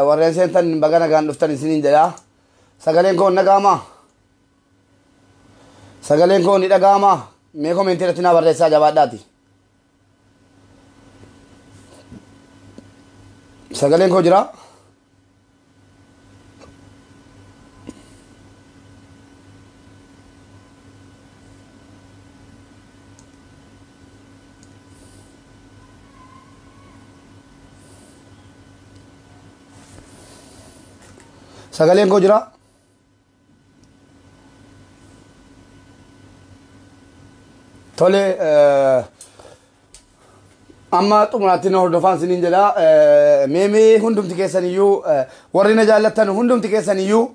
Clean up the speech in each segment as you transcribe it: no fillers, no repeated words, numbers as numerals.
Warreen seentan baga nagaan dhuftan isiniin jedha. Sagaleen koo ni dhaga'amaa? Sagaleen koo ni dhaga'amaa? Mee komentii irratti naa barreessaa jabaadhaati. Sagaleen koo jira? Sagaleen koo jira? Tole, amma xumuraatti na hordofaan isiniin jedha. Meemee hundumti keessaniyyuu, warri na jaallattan hundumti keessaniyyuu,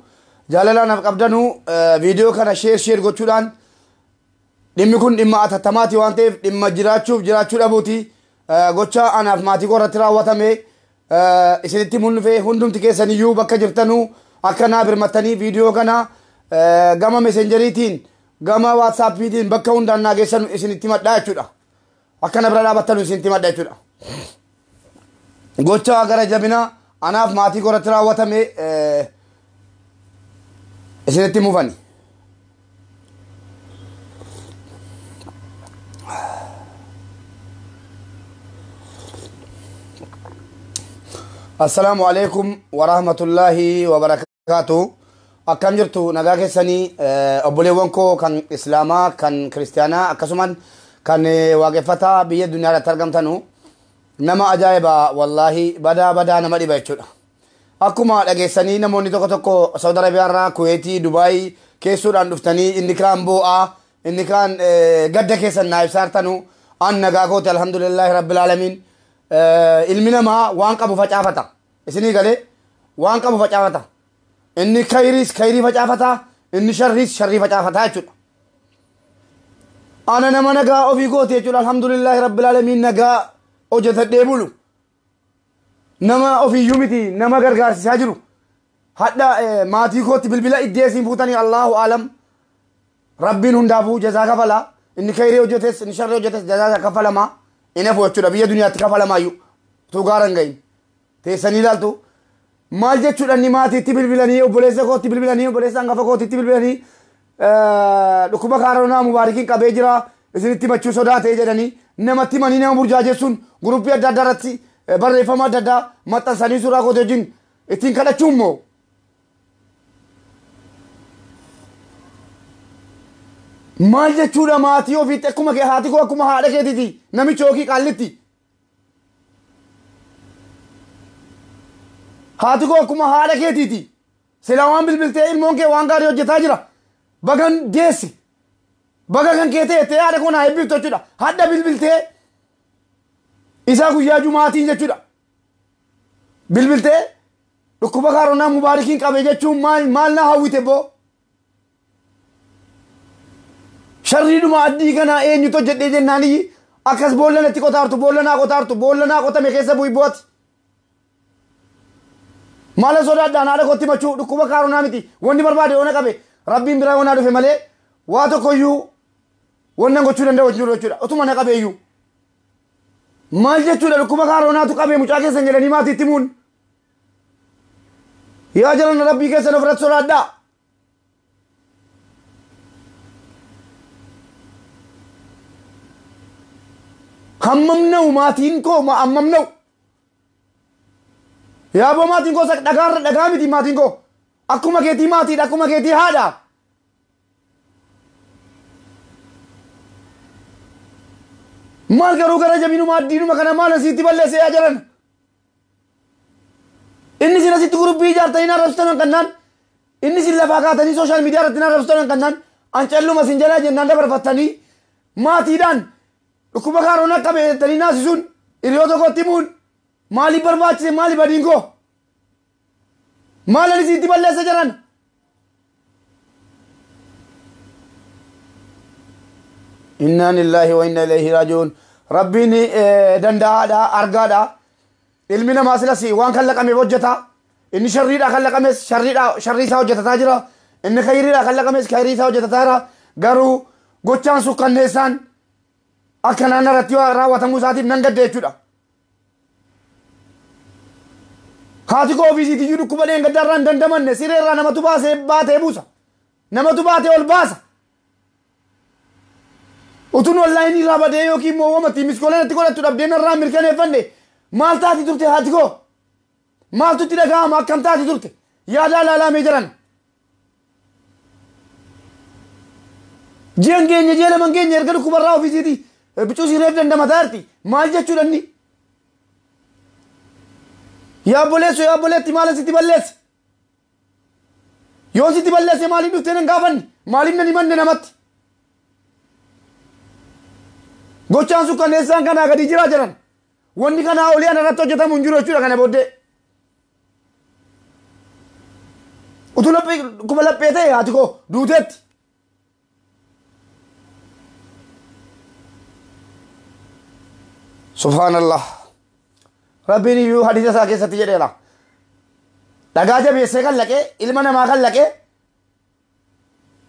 jaalala naaf qabdanu, viidiyoo kana share share gochuudhaan, dhimmi kun dhimma atattamaati waan ta'eef, dhimma jiraachuuf jiraachuu dhabuuti. Gocha anaaf maatii koo irratti raawwatame isinitti mul'ifee, hundumti keessaniyyuu bakka jirtanuu akka naa birmattanii viidiyoo kana gama Messengeriitiin, gama WhatsAppiitiin, bakka hundaan naa geessan isinitti madhaa jechuudha. Akka na bira dhaabattanu isinitti madha jechuudha. Gocha gara jabina anaaf maatii koo irratti raawwatame isinitti mufani. Assalaamu alaikum wa rahmatullahi wa barakaatu. Akkam jirtu? Nagaa keessanii? Obboleewwan koo kan Islaamaa, kan Kiristaanaa, akkasuman kan waaqeffataa biyya addunyaa irratti argamtanu, nama ajaa'iba, wallaahi badaa badaa nama dhiba jechuudha. Akkuma dhageessanii, namoonni tokko tokko Saudi Arabiyaa irraa, Kuweetii, Dubaayii keessuudhaan dhuftanii, inni kaan boo'aa, inni kaan gadda keessan naa ibsaartanu, an nagaa kooti, alhamdulillahi rabbil aalamiin. Ilmi namaa waan qabu facaafata. Isinii galee? Waan qabu facaafata. Inni kayriis kayrii facaafata, inni sharriis sharrii facaafata jechuudha. Ana nama nagaa ofii kooti jechuudha. Alhamdulillahi rabbil aalamiin, nagaa hojjetadhee bulu. Nama ofiiyyuu miti, nama gargaarsisaa jiru. Hadha maatii kootti bilbila iddee isiin fuutanii, Allahu alam. Rabbiin hundaafuu jazaa kafala. Inni kayrii hojjetes, inni sharrii hojjetes jazaa kafalamaa. Inni hafu jechuudha, biyya duniyaatti kafalamaayyuu. Utuu gaara hin gahin. Teessanii ilaaltu. Maal jechuudha inni maatiitti bilbilanii, obboleessa kootti bilbilanii, obboleessa hangafa kootitti bilbilanii, dhukkuba kaaroonaa mubaarikiin qabee jira, isinitti himachuu sodaatee jedhanii namatti himanii nama burjaajessuun, guruppii adda addaa irratti barreeffama adda addaa maxxansanii suuraa kootii wajjin ittiin kadhachuun immoo maal jechuudha? Maatii ofiitti akkuma kee, haati koo akkuma haadha keetiiti, namicha yookiin qaallitti. Haati koo akkuma haadha keetiiti. Silaa waan bilbiltee ilmoon kee waan gaarii hojjetaa jira, bagan deessi, baga kan kee ta'e ta'ee haadha koo naa eebbiftu jechuudha. Hadha bilbiltee isaa guyyaa jumaatiin jechuudha. Bilbiltee dhukkuba kaaroonaa mubaarikiin qabe jechuun maal maal na hawwite boo? Sharriidhuma addii kanaa eenyutu hojjedhee jennaaniyyi akkas boolla natti qotaartu, boolla naa qotaartu, boolla naa qotame keessa bu'i bu'ati. Maala sodaadhaan haadha kootti himachuu? Dhukkuba kaaroonaa miti. Wanni barbaade yoona qabe, rabbiin biraa yoonaa dhufe malee, waa tokkoyyuu wannan gochuu danda'u jiru jechuudha. Utuma na qabeeyyuu. Maal jechuudha dhukkuba kaaroonaatu qabe mucaa keessan jedhanii maatiitti himuun? Yaa jalan, rabbii keessan ofirratti sodaadhaa. Hammam na'u maatiin koo, hammam na'u? Yaaboo, maatiin koo dhagaarra dhagaa miti maatiin koo. Akkuma keetii maatiidha, akkuma keetii haadha. Maal garuu gara jabinuma addiinuma kana maal asitti balleesse yaa jaran? Inni isin asitti guruppii ijaartanii arrabsitan kannaan, inni isin lafaa kaatanii social media irratti arrabsitan kannaan, an calluma isin jalaa jennaan dabarfattanii, maatiidhaan dhukkuba kaaroon akka beektanii naasisuun, hiriyoota kootti himuun maaliif barbaachise? Maali badiin koo? Maal ani sitti balleessa jiran? Inna lillahi wa inna ilayhi raaji'uun. Rabbiin danda'aadha, argaadha. Ilmi namaa silas waan kallaqameef hojjeta. Inni sharriidha kallaqames sharriidha sharrii isaa hojjetataa jira. Inni khayriidha kallaqames khayrii isaa hojjetataa jira. Garuu gochaan sukkanneessaan akkanaan irratti raawwatamuu isaatiif nan gadda jechuudha. Haati koo ofiisiitiyyuu dhukkuba dheengaddaa irraa hin dandamanne siree irraa namatu baasee baatee buusa. Namatu baatee ol baasa. Utuun onlaayinii irraa badee yookiin immoo wamatti miskoolee natti godhattu dhabdee narraa mirkaneeffanne maal taati turte haati koo? Maaltu itti dhaga'ama akkam taati turte? Yaadaa ilaalamee jiran. Ji'an keenya ji'a laman keenya erga dhukkubarraa ofiisiitii bicuu sireef dandamataa jirti. Maal jechuudha inni? Yaa obboleessoo yaa obboleetti maal sitti balleesse? Yoo sitti balleesse maaliif dhuftee nan gaafanne? Maaliif nan himanne namatti? Gochaan sukkanneessaan kanaa gadi jiraa jiran. Wanni kanaa olii ana irratti hojjetamu hin jiru jechuudha kana booddee. Utuu laphee dhukkuba laphee ta'e haati koo duuteetti. Subhaanallah. Rabbiin iyyuu hadiisa isaa keessatti jedheera. Dhagaa jabeessee kan laqee ilma namaa kan laqee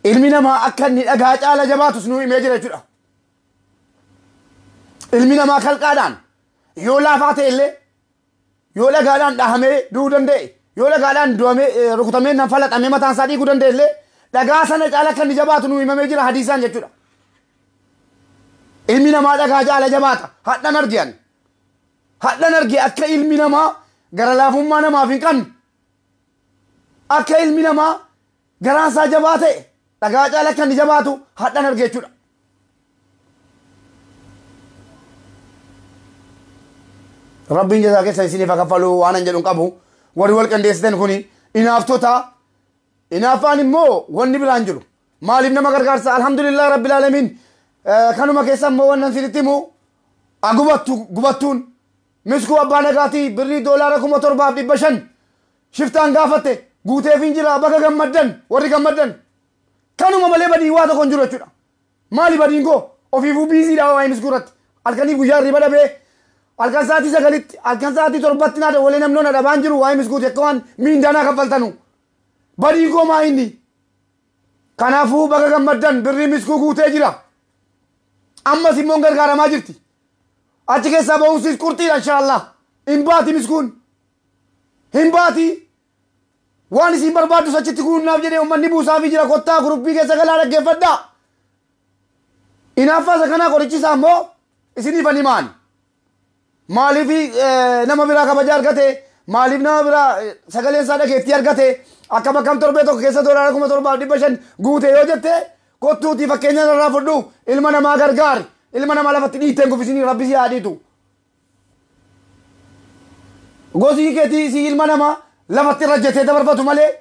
ilmi namaa akka inni dhagaa caala jabaatus nuu himee jira jechuudha. Ilmi namaa kalqaadhaan yoo laafaa ta'e illee yoo dhagaadhaan dhahamee du'uu danda'e yoo dhagaadhaan du'amee rukutamee nan falaxamee mataan isaa dhiiguu danda'e illee dhagaa sana caala akka inni jabaatu nuu himamee jira hadiisaan jechuudha. Ilmi namaa dhagaa caala jabaata hadhan arge ani. Hadhan arge akka ilmi namaa gara laafummaa namaaf hin qabne akka ilmi namaa garaan isaa jabaa ta'e dhagaa caala akka inni jabaatu hadhan arge jechuudha. Rabbiin jazaa keessa isiniif haa kaffaluu waan an jedhu hin qabu. Warri wal qindeessitan kuni inaaftota. Inaaffaan immoo wanni biraan jiru. Maaliif nama gargaarsa? Alhamdulillah rabbil aalamiin. Kanuma keessa immoo wannan isinitti himu gubattu gubattuun miskuu abbaa nagaatii birrii $7,500 shiftaan gaafatte guuteef hin jira bakka gammaddan warri gammaddan. Kanuma malee badii waa tokko hin jiru jechuudha. Maali badiin koo ofiifuu biiziidha waa'ee miskuu irratti. Halkaniif guyyaa hirriba dhabee halkan sa'aatii 9tti halkan sa'aatii 7tti naa dawalee namni na dhabaan jiru waa'ee miskuuti akka waan miindaanaa kaffaltanu. Badiin koo maa inni? Kanaafuu bakka gammaddan birrii miskuu guutee jira. Ammas immoo gargaaramaa jirti. Achi keessaa ba'uunsis qurxiidha inshaallah. Hin baati miskuun. Hin baati. Waan isin barbaaddu achitti guunnaaf jedhee uummanni buusaafii jira kottaa gurubbii keessa galaa dhaggeeffadhaa. Inaaffaa isa kanaa qorichisaa immoo isiniif ani maali? Maaliif nama biraa kabaja argate? Maaliif nama biraa sagaleen isaa dhageettii argate? Akkam akkam torbee tokko keessa $7,500 guute yoo jette kottuutii fakkeenya irraa fudhu ilma namaa gargaari. Ilma namaa lafatti dhiitteen kufisinii rabbi si haa dhiitu. Gosi keetii si ilma namaa lafatti irra jettee dabarfatu malee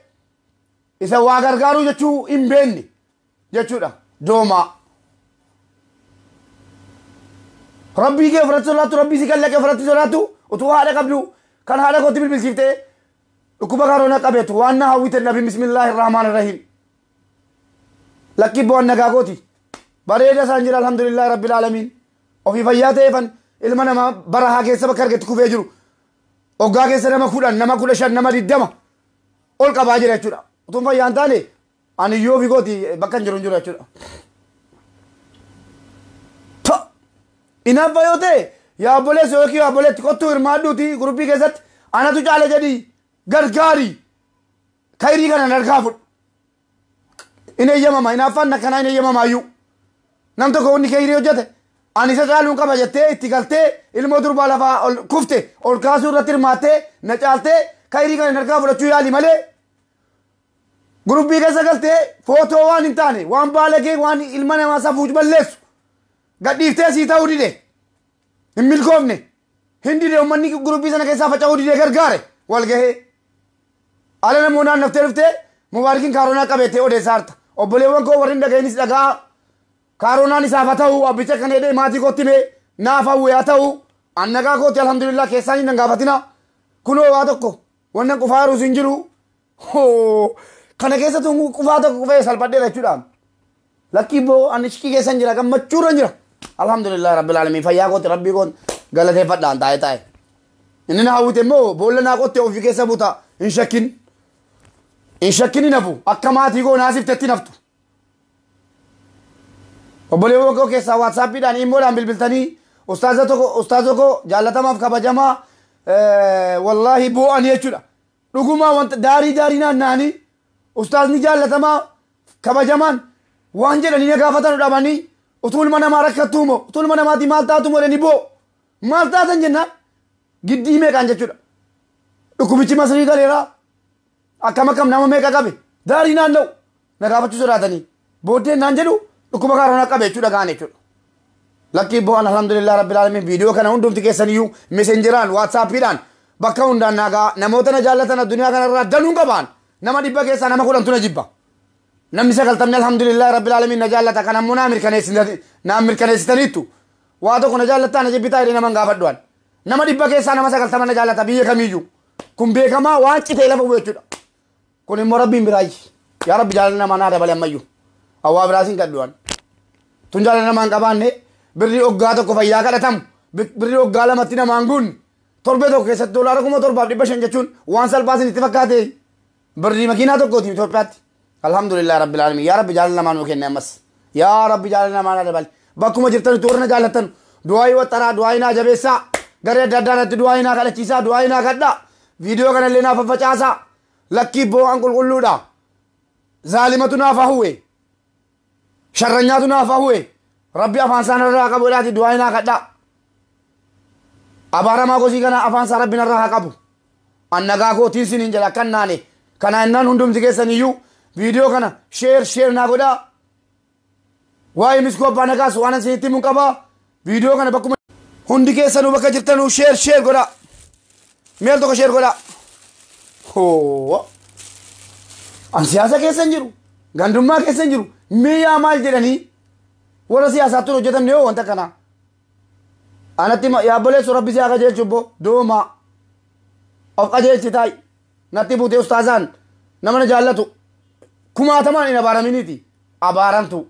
isa waa gargaaruu jechuu hin beekne jechuudha. Doomaa. Rabbii kee ofirratti sodaattu rabbii si kallaqee ofirratti sodaattu utuu haadha qabdu kan haadha kootti bilbilchiiftee dhukkuba karoona qabeetu waan na hawwite nabi bismillaahi rahmaan rahiim. Lakkii bu'aan nagaa kooti. Bareeda isaan jira alhamdulillaahi rabbil aalamiin. Ofii fayyaa ta'eefan ilma namaa barahaa keessa bakka argetti kufee jiru. Hoggaa keessa nama 10 nama 15 nama 20 ol qabaa jira jechuudha. Utuun fayyaa hin taane ani iyyuu ofii kooti bakka hin jiru hin jiru jechuudha. Inaaffa yoo ta'e yaa obboleessa yookiin yaa obboleetti kottuu hirmaadhuuti gurubbii keessatti anatu caala jedhii gargaari kayrii kana narkaa fudhu. Hin eeyyamama inaaffaan akkanaa hin eeyyamamaayyuu. Nam tokko wanni kayrii hojjete ani isa caaluun qaba jettee itti galtee ilmoo durbaa lafaa ol kufte ol kaasuu irratti hirmaattee na caaltee kayrii kana narkaa fudhachuu yaali malee gurubbii keessa galtee footoo waan hin taane waan baalagee waan ilma namaa safuu balleessu gadhiiftee sii ta'uu dide hin milkoofne hin dide uummanni gurubbii sana keessaa faca'uu dide gargaare wal gahee ala namoonni naannoftee dhuftee mubaarikiin kaaroonaa qabeettee odeessaa harta obboleewwan koo warri hin dhaga'inis dhagaa kaaroonaan isaaf haa ta'u abbicha kan hedhee maatii kootti himee naaf hawwe haa ta'u an nagaa kootti alhamdulillah keessaan hin gaafatina kunoo waa tokko wannan qufaa jiruus hin jiru Hoo kana keessattuu qufaa tokko qufee salphadheera jechuudha. Lakkii boo ani shikii keessan jira, gammachuurra jira. Alhamdulillah rabbil alamin, fayyaa kooti rabbii koon galateeffadhaan taa'e taa'e. Inni na hawwite immoo boolla naa qottee ofii keessa buta, hin shakkin. Hin shakkin, hin hafu, akka maatii koo naasiftetti naftu. Obboleewwan koo keessaa WhatsAppiidhaan, imoodhaan bilbiltanii ustaaza tokko, ustaaza koo jaallatamaaf kabajamaa, wallaahi boo'anii jechuudha. Dhugumaa wanta daarii daarii naanna'anii ustaazni jaallatamaa kabajamaan waan jedhanii na gaafatan dhabanii, utuu ilma namaa rakkattuu moo, utuu ilma namaatii maal taatu moo jedhanii boo'u. Maal taatan jennaan giddii meeqaan jechuudha. Dhukkubichi Masrii galeera, akkam akkam nama meeqa qabe, daarii naanna'u na gaafachuu sodaatanii booddee naan jedhu dhukkuba kaaroonaa qabe jechuudha gaan jechuudha. Lakkii bo'an, alhamdulillah rabbil alamin. Viidiyoo kana hundumti keessaniyyuu Messengeraan, WhatsAppiidhaan, bakka hundaan naagaa. Namoota na jaallatan addunyaa kanarraa danuun qabaan, nama 100 keessaa nama 10tu na jibba. Namni 90ni alhamdulillah rabbil alamin na jaallata. Kan ammoo naa mirkaneessitaniittu. Waa tokko na jaallattaa na jibbitaa jedhee nama hin gaafadhuan. Nama 100 keessaa nama 90 na jaallata biyya kamiyyuu. Kun beekamaa waan citee lafa bu'u jechuudha. Kun immoo rabbiin biraayi. Yaa rabbi, jaalala namaa naa dabale ammayyuu. Hawaa biraas hin kadhuan. Tun jaalala namaa hin qabaanne, birrii oggaa tokko fayyaa kadhatamu, birrii oggaa lamatti namaan guunne, torbee tokko keessatti doolaara 7,500 jechuun waan salphaa isinitti fakkaate, birrii makiinaa tokkooti Itoophiyaatti. Alhamdulillah rabbil alamin. Yaa rabbi, jaalala namaa nuu kenne ammas. Yaa rabbi, jaalala namaa naa dabale. Bakkuma jirtanitti warra na jaallattan du'aayii waxxaraa, du'aayii naa jabeessaa, garee adda addaa irratti du'aayii naa kadhachiisaa, du'aayii naa kadhaa, viidiyoo kanallee naa faffacaasaa. Lakkii boo'an, qulqulluudha. Zaalimatu naaf hahuwe. Sharranyaatu naaf hahuwe. Rabbi afaan isaa narraa qabu jedhaati du'aayii naa kadhaa. Abaaramaa gosii kana afaan isaa rabbi narraa haa qabu. An nagaa kootiin siniin jedha akkan naane. Kana innaan hundumti keessan iyyuu viidiyoo kana share share naa godhaa. Waa'ee Miskuu Abbaa Nagaas waan isinitti himuun qabaa. Viidiyoo kana bakkuma hundi keessanuu bakka jirtanuu share share godhaa. Meel tokko share godhaa. Hoo. An siyaasa keessa hin jiru. Gandummaa keessa hin jiru. Miyaa maal jedhanii warra siyaasaatti hojjetamne yoo wanta kanaa. Anatti yaabboleessu, rabbi si haa qajeelchu, obbo doomaa. Of qajeelchi taa'i. Natti buutee ustaazaan nama na jaallatu kumaatamaan hin abaaraminiiti. Abaaramtu.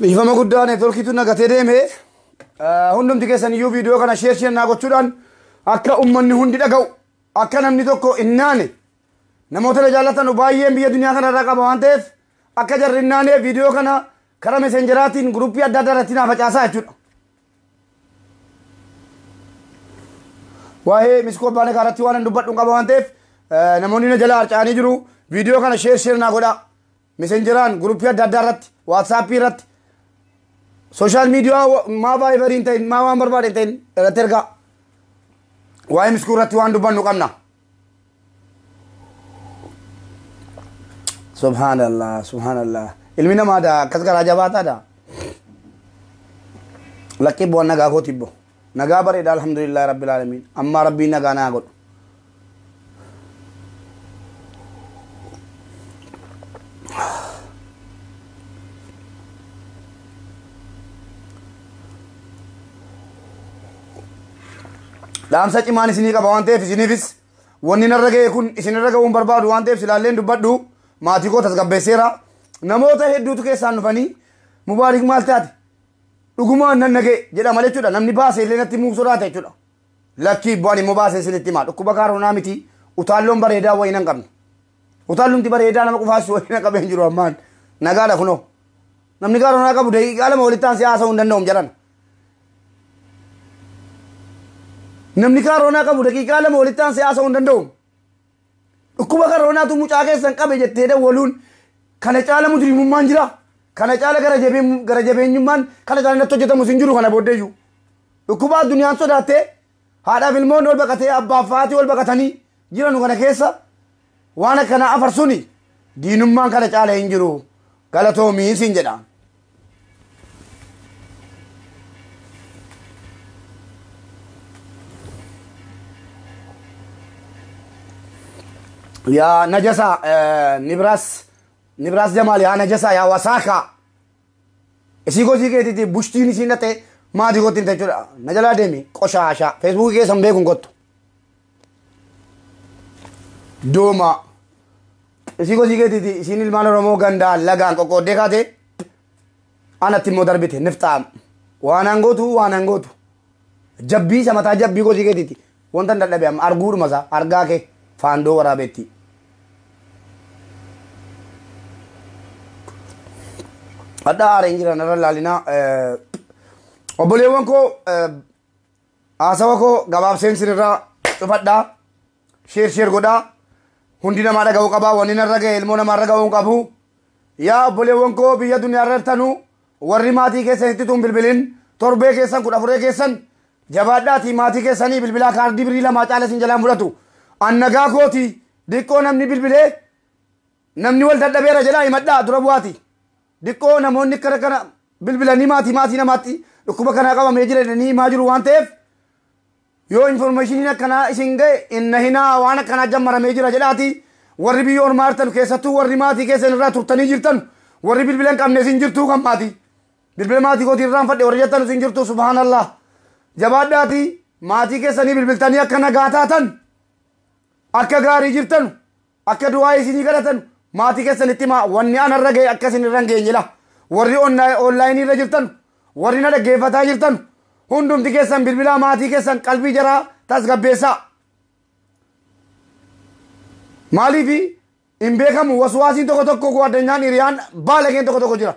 Dhiifama guddaa, networkiitu nagatee deeme. Hundumti keessan iyyuu viidiyoo kana share share naa gochuudhaan akka ummanni hundi dhaga'u, akka namni tokko hin naane, namoota na jaallatan baay'een biyya duniyaa kanarraa qaba waan ta'eef, akka jarri hin naane viidiyoo kana karaa Messengeraatiin groupii adda addaa irratti naa facaasaa jechuudha. Waa'ee Miskoo Abbaa Nagaa irratti waan hin dubbadhu qaba waan ta'eef, namoonni na jala harca'anii jiru. Viidiyoo kana share share naa godhaa. Messengeraan, groupii adda addaa irratti, WhatsAppii irratti, social media maa Viberii hin ta'in, maa waan barbaade hin ta'in irratti ergaa. Waa'ee Miskuu irratti waan dubbannu qabna. Subhaanallah, subhaanallah. Ilmi namaa daa akkas garaa jabaataadha. Lakkii bu'aan nagaa kooti ibbo. Nagaa bareeda, alhamdulillah rabbil alamin. Amma rabbiin nagaa naa godhu. Dhaamsa cimaan isinii qaba waan ta'eef, isiniifis wanni narra ga'e kun isinirra ga'uun barbaadu waan ta'eef, silaalleen dubbadhu, maatii koo tasgabbeesseera. Namoota hedduutu keessaan dhufanii, "Mubaarik, maal taate? Dhugumaan nan naga'e" jedhama jechuudha. Namni baasee illee natti himuu sodaata jechuudha. Lakkii bu'aan immoo baasee isinitti himaa. Dhukkuba kaaroonaa miti, utaalloon bareedaa wayii nan qabne. Utaallumti bareedaa nama qufaasu wayii na qabee hin jiru ammaan. Nagaadha kunoo. Namni kaaroonaa qabu daqiiqaa 2 walitti aansee haasa'uu hin danda'u jedhan. Namni kaaroonaa qabu daqiiqaa 2 walitti aansee haasa'uu hin danda'u. Dhukkuba karoonaatu mucaa keessan qabe jettee dawwaluun kana caala mujrimummaan jira. Kana caala gara jabeenyummaan kana caala natti hojjetamu hin jiru kana booddeeyyuu. Dhukkuba addunyaan sodaattee, haadhaaf ilmoon ol baqatee, abbaaf haati ol baqatanii jiranu kana keessa waan akkanaa afarsuni diinummaan kana caala hin jiru. Galatoomii siin jedha. Yaa najasa, Nibras, Nibras Jamal, yaa najasa, yaa wasaaka. Isii gosii keetiiti bushtiin isiin dhaqxe maatii kootti hin jechuudha. Na jalaa deemi qoshaasha. Feesbuukii keessan beekuun kottu. Dooma. Isii gosii keetiiti isiin ilmaan Oromoo gandaan lagaan qoqqooddee kaate anatti immoo darbite nifxaam. Waan hangootu waan hangootu. Jabbii isa mataa jabbii gosii keetiiti. Wanta hin dadhabe amma arguudhuma isaa argaa kee faandoo waraabeetti. Hadha aareen jiran irra laalinaa obboleewwan koo haasawa koo gabaabseen sinirraa cufadhaa sheer sheer godhaa hundi namaa dhaga'uu qabaa wanni narra ga'e ilmoo namaarra ga'uu hin qabu. Yaa obboleewwan koo biyya duniyaarra jirtanuu warri maatii keessanitti tun bilbilin torbee keessan 14 keessan jabaadhaatii maatii keessanii bilbilaa kaardii birii 2 caala isin jalaan fudhatu. Annagaa kooti diqqoo namni bilbilee namni wal dadhabeera jedhaa himadhaa dura bu'aati. Diqqoo namoonni akkana kana bilbilanii maatii namaatti dhukkuba kanaa qabamee jira jedhanii himaa jiru waan ta'eef yoo informationiin akkanaa isin ga'e inna hinaa waan akkanaa jammaramee jira jedhaati warri biyya ormaa jirtan keessattuu warri maatii keessan irraa turtanii jirtan warri bilbila hin qabne isin jirtuu kan maatii bilbila maatii kootii irraan fadhe warri jettan isin jirtu subhaanallah jabaadhaati maatii keessanii bilbiltanii akka nagaa taatan akka gaarii jirtan akka du'aa isinii kadhatan maatii keessanitti himaa wanni anarra ga'e akka isin irra hin geenye la warri onlaayinii irra jirtan warri na dhaggeeffataa jirtan hundumti keessan bilbilaa maatii keessan qalbii jaraa tasgabbeessaa. Maaliifi hin beekamu waswaasiin tokko tokko guwaddanyaan hiriyaan baalageen tokko tokko jira.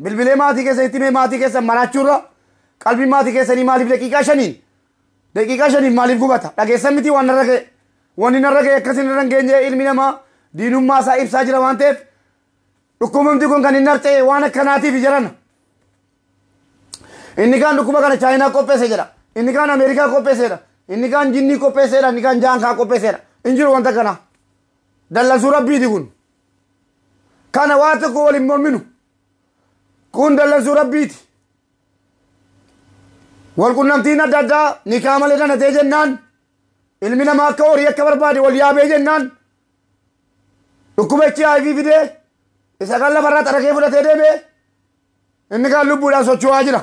Bilbilee maatii keessanitti himee maatii keessan maraachuurra qalbii maatii keessanii maaliif daqiiqaa shaniin maaliif gubata dhageessan miti waan narra ga'e wanni narra ga'e akka isin irra hin geenye ilmi namaa diinummaa isaa ibsaa jira waan ta'eef dhukkubumti kun kan hin harca'e waan akkanaatiif jarana. Inni kaan dhukkuba kana Chaayinaa qopheesse jedha. Inni kaan Ameerikaa qopheesse jedha. Inni kaan jinnii qopheesse jedha. Inni kaan jaankaa qopheesse jedha. Hin jiru wanta kana. Dallansuu rabbiiti kun. Kana waa tokko waliin morminu. Kun dallansuu rabbiiti. Walqunnamtiin adda addaa nikaa malee danatee jennaan ilmi namaa akka horii akka barbaade wal yaabee jennaan dhukkuba HIV fidee isa kan lafarraa xaragee fudhatee deemee inni kaan lubbuudhaan socho'aa jira.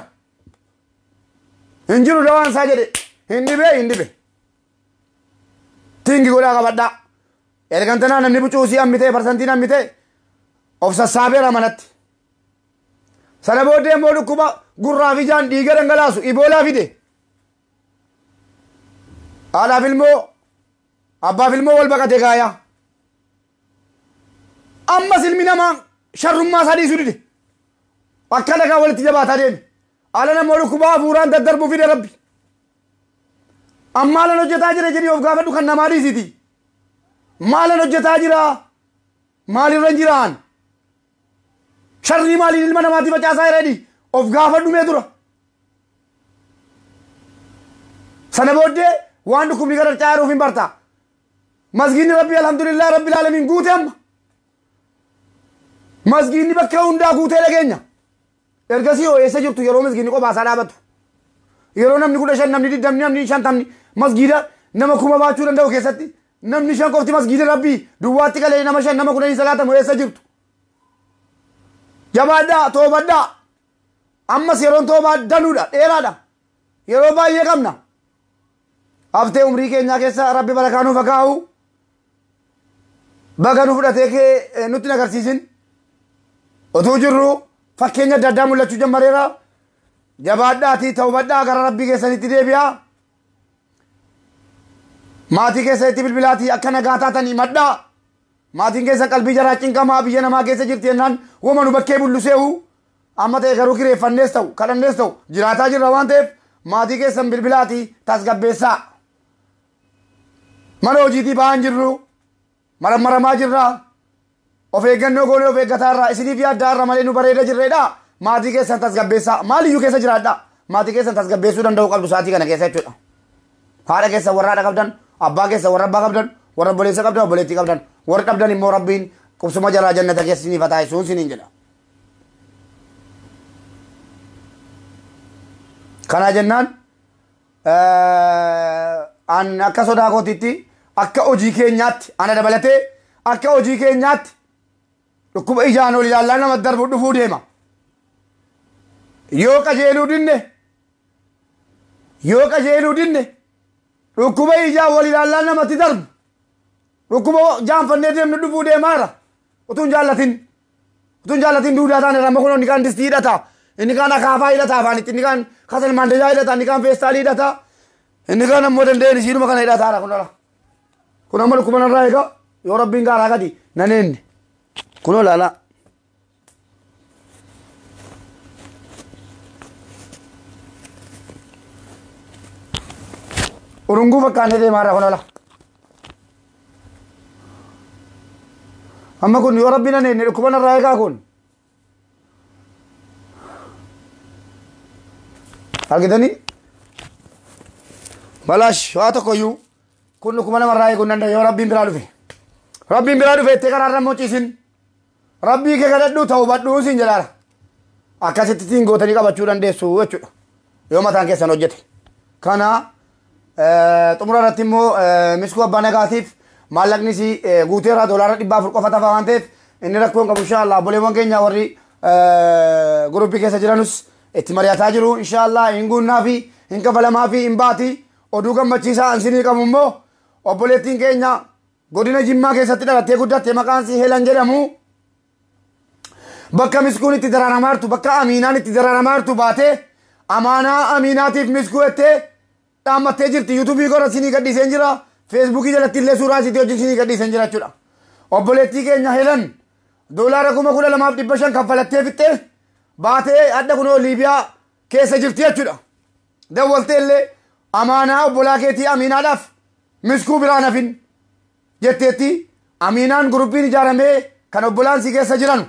Hin jiru dawaan isaa jedhe hin dhibee hin dhibe. Tingi godhaa qabadhaa. Ergantanaa namni bucuusii hammi ta'e parsantiin hammi ta'e of sassaabeera manatti. Sana booddee immoo dhukkuba gurraa fi ijaan dhiiga dhangalaasu iboolaa fide. Haadhaaf ilmoo abbaaf ilmoo wal baqate gaayaa. Ammas ilmi namaa sharrummaa isaa dhiisuu dide. Akka dhagaa walitti jabaataa deeme. Haala namoo dhukkuba hafuuraan daddarbuu fide rabbi. Amma haalan hojjetaa jira jedhii of gaafadhu kan namaa dhiisiti. Maalan hojjetaa jira? Maalirra hin jiraan? Sharrii maaliin ilma namaatti facaasaa jira jedhii of gaafadhu mee dura. Sana booddee waan dhukkubni gara caaruuf hin barta. Masgiinni rabbi alhamdulillah rabbil aalamiin guute amma. Masgiinni bakka hundaa guutee dhageenya. Ergasii hoo eessa jirtu yeroo masgiinni kophaa isaa dhaabatu. Yeroo namni 15 namni 20 namni 50 masgiida nama 1000 baachuu danda'u keessatti namni 5 qofti masgiida rabbii duwwaatti galee nama 5 nama 10 salaatamu eessa jirtu. Jabaadhaa toobadhaa. Ammas yeroon toobaa danuudha dheeraadha. Yeroo baay'ee qabna. Haftee umrii keenyaa keessa rabbi barakaa nuuf haa kaa'u. Baga nu fudhatee kee nutti hin agarsiisin. Otuu jirru fakkeenya adda addaa mul'achuu jammareera. Jabaadhaatii tawbadhaa gara rabbii keessanitti deebi'aa. Maatii keessanitti bilbilaatii akka nagaa taatanii madhaa. Maatiin keessa qalbii jaraa cinqamaa biyya namaa keessa jirti jennaan wama nu bakkee bulluseehu amma ta'e garuu kireeffannees ta'u kadhannees ta'u jiraataa jirra waan ta'eef maatii keessan bilbilaatii tasgabbeessaa. Mana hojiitii ba'aa hin jirru marammaramaa jirra. Of eeggannoo goonee of eeggataa irraa isiniif yaaddaa irra malee nu bareeda jirreedha. Maatii keessan tasgabbeessaa maaliyyuu keessa jiraadha. Maatii keessan tasgabbeessuu danda'uu qabdu sa'aatii kana keessa jechuudha. Haadha keessa warra haadha qabdan, abbaa keessa warra abbaa qabdan, warra obboleessa qabdan, obboleettii qabdan, warra qabdan immoo rabbiin qubsuma jalaa jannata keessa isiniif haa taasisuun isiniin jedha. Kana jennaan an akka sodaa kootiitti akka hojii keenyaatti ana dabalatee akka hojii keenyaatti dhukkuba ijaan ol ilaallaa nama darbu dhufuu deema. Yoo qajeeluu dinne dhukkuba ijaan wal ilaallaa namatti darbu Dhukkuba jaanfannee deemnu dhufuu deemaara. Utuun jaallatin duudaa taane amma kun inni kaan distii hidhata. Inni kaan akaafaa hidhata afaanitti. Inni kaan kasal maandajaa hidhata. Inni kaan feestaalii hidhata. Inni kaan ammoo danda'een isiinuma kana hidhataara kun ala. Kun amma dhukkuba narraa egaa yoo rabbiin gaaraa gadi nan eenye. Kunoo laalaa. Urunguu fakkaannee deemaarra kun ala. Amma kun yoo rabbiin nan eenye dhukkuba narraa eegaa kun. Argitanii? Balaash waa tokkoyyuu kun dhukkuba namarraa eeguu hin danda'u yoo rabbiin biraa dhufe. Rabbiin biraa dhufe itti karaarra immoo ciisin. Rabbii kee kadhadhu ta'u badhuu siin jedhaara. Akkasitti siin gootanii qabachuu dandeessu jechuudha. Yoo mataan keessan hojjete. Kana xumura irratti immoo Miskuu Abbaa Nagaatiif maallaqni si guuteera $400 qofa tafa waan ta'eef inni rakkoon qabu inshaallah obboleewwan keenya warri guruppii keessa jiranus itti mari'ataa jiru inshaallah hin guunnaa fi hin kafalamaa fi hin baati. Oduu gammachiisaa ansinii qabu immoo obboleettiin keenya godina Jimmaa keessatti dhalattee guddatte maqaan isii Helan jedhamu. Bakka Miskuun itti dararamaartu bakka Amiinaan itti dararamaartu baatee amaanaa Amiinaatiif Miskuu jettee dhaammattee jirti. Yuutuubii korra sinii gadhiiseen jira. Feesbuukii jalatti illee suuraa isiitii wajjin sinii gadhiiseen jira jechuudha. Obboleettii keenya Helan $12,500 kaffalattee fixxee baatee adda kunoo Liibiyaa keessa jirti jechuudha. Dawwaltee illee amaanaa obbolaa keetii Amiinaadhaaf Miskuu biraan hafin jetteetti. Amiinaan guruppiin ijaaramee kan obbolaan si keessa jiran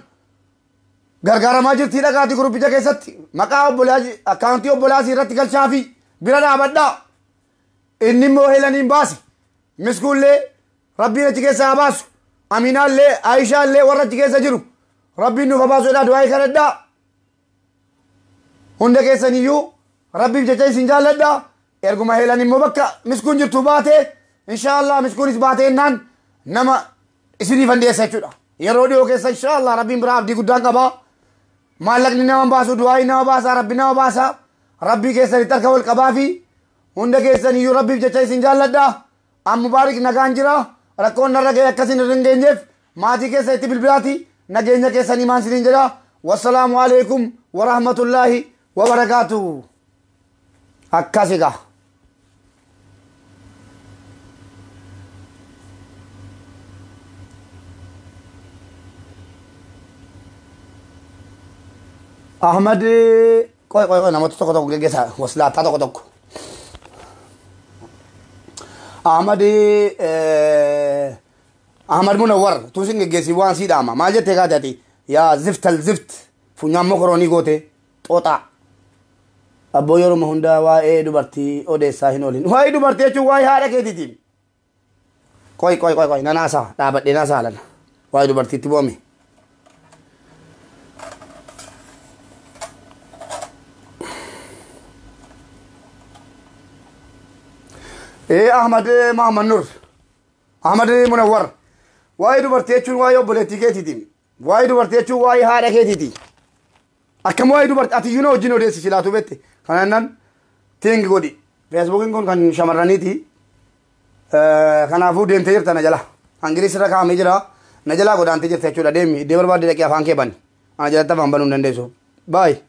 gargaaramaa jirti dhaqaatii guruppicha keessatti maqaa obbolaa akkaawuntii obbolaa si irratti galchaa fi bira dhaabadhaa. Inni immoo Helaniin baase. Miskuullee rabbiin achi keessa haa baasu. Amiinaallee Aayishaallee warra achi keessa jiru rabbiin nuuf haa baasu jedhaa du'aa kadhadhaa. Hunda keessaniyyuu rabbiif jecha isin jaalladhaa. Erguma Helan immoo bakka Miskuun jirtu baate inshaallah Miskuunis baate jennaan nama isiniif dhiyeessa jechuudha. Yeroo dhiyoo keessa inshaallah rabbiin biraa abdii guddaan qabaa. Maallaqni nama baasu du'aayi nama baasaa rabbi nama baasaa rabbii keessanitti harka wal qabaa fi hunda keessaniyyuu rabbiif jecha isin jaalladhaa. An Mubaarik nagaan jira. Rakkoon narra ga'e akkasin irra hin geenyeef maatii keessa itti bilbilaati nageenya keessanii maan isiniin jedha. Wassalaamu alaikum warahmatullaahi wabarakaatuh. Akkas egaa. Ahmad qoy qoy qoy namoota tokko tokko geggeessa waslaattaa tokko tokko. Ahmad Ahmad Munawwar tuusin geggeessi waan sii dhaama maal jettee kaate ati yaa ziftal zift funyaan mokoroonii goote xooxaa. Abboo yeroo hundaa waa'ee dubartii odeessaa hin oolin. Waa'ee dubartii jechuun waa'ee haadha keetiitiin. Qoy qoy qoy qoy nanaasaa dhaabadhee naasaa lana waa'ee dubartiitti boome. Ahmad Muhammad Nur Ahmad Munawwar waa'ee dubartii jechuun waa'ee obboleettii keetiitiin. Waa'ee dubartii jechuun waa'ee haadha keetiiti. Akkam waa'ee dubartii ati iyyuu na wajjin odeessi silaatu beekte. Kana jennaan teengi godhi. Feesbuukiin kun kan shamarraniiti. Kanaafuu deemtee jirta na jala. Ingiliis irra kaa'amee jira. Na jalaa godaantee jirta jechuudha. Deemi iddoo barbaadde dhaqee afaan kee bani. Ana jalatti afaan banuu hin dandeessu. Baay'ee.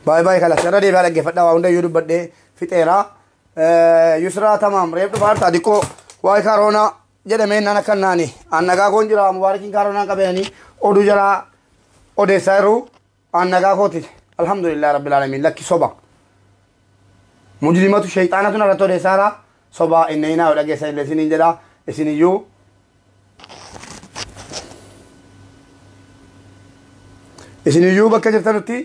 Baay'ee baay'ee kalas irra deebi'aa dhaggeeffadhaa waa hundayyuu dubbadhee fixeera. Yusraa tamaam reef dhufaa jirta xiqqoo waa'ee kaaroonaa jedhamee naan akka naani an nagaa koon jira Mubaarakiin kaaroonaan qabeenii oduu jaraa odeessaa jiru an nagaa kooti alhamdulillah rabbil aalamiin lakki soba. Mujrimatu shayxaanatu narratti odeessaa jira soba inni hinaa dhageessan illee isiniin jedha isiniyyuu. Isiniyyuu bakka jirtanutti.